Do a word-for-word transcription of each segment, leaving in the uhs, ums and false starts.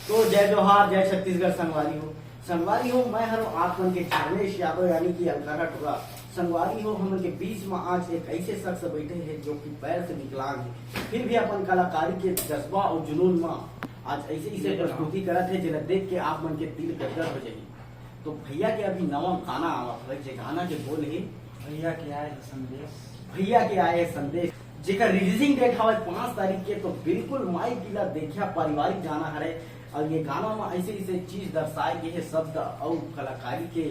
तो जय जोहार, जय छत्तीसगढ़ संगवारी हो। संगवारी हो, मैं हरो आप मन के धर्मेश यादव यानी कि अलकरहा टुरा। संगवारी हो, हमन के बीच में आज एक ऐसे शख्स बैठे हैं जो कि पैर से विकलांग है, फिर भी अपन कलाकारी के जज्बा और जुनून में आज ऐसे ऐसे प्रस्तुति करत है, जेला देख के आप मन के दिल गदगद हो जाही। तो भैया के अभी नवा गाना आवत है, जे गाना के बोल है भैया के आए है संदेश। भैया के आए है संदेश, जेकर रिलीजिंग डेट हवय पाँच तारीख के। तो बिल्कुल माई पीला देखिया पारिवारिक गाना हरे। और ये गाना में ऐसे ऐसे चीज दर्शाए गए हैं, शब्द और कलाकारी के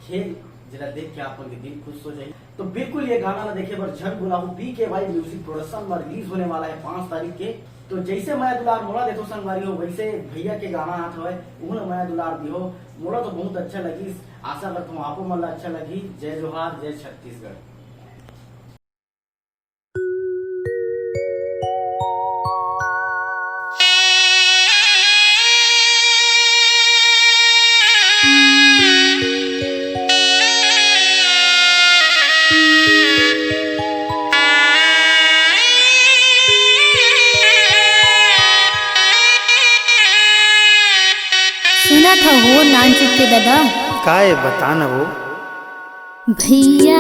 खेल, जेला देख के आप मन के दिल खुश हो जाए। तो बिल्कुल ये गाना ला देखे बर झन भुलाहू, पी के वाई म्यूजिक प्रोडक्शन में रिलीज होने वाला है पाँच तारीख के। तो जैसे मया दुलार मोला देथो संगवारी हो, वैसे भैया के गाना आत हवय, उहू ला मया दुलार दिहो। मोला तो बहुत अच्छा लगिस, आशा करता हूँ आपो मन ला अच्छा लगी। जय जोहार, जय छत्तीसगढ़। सुनत हव हो नानचुक के ददा? काय बता न वो। भैया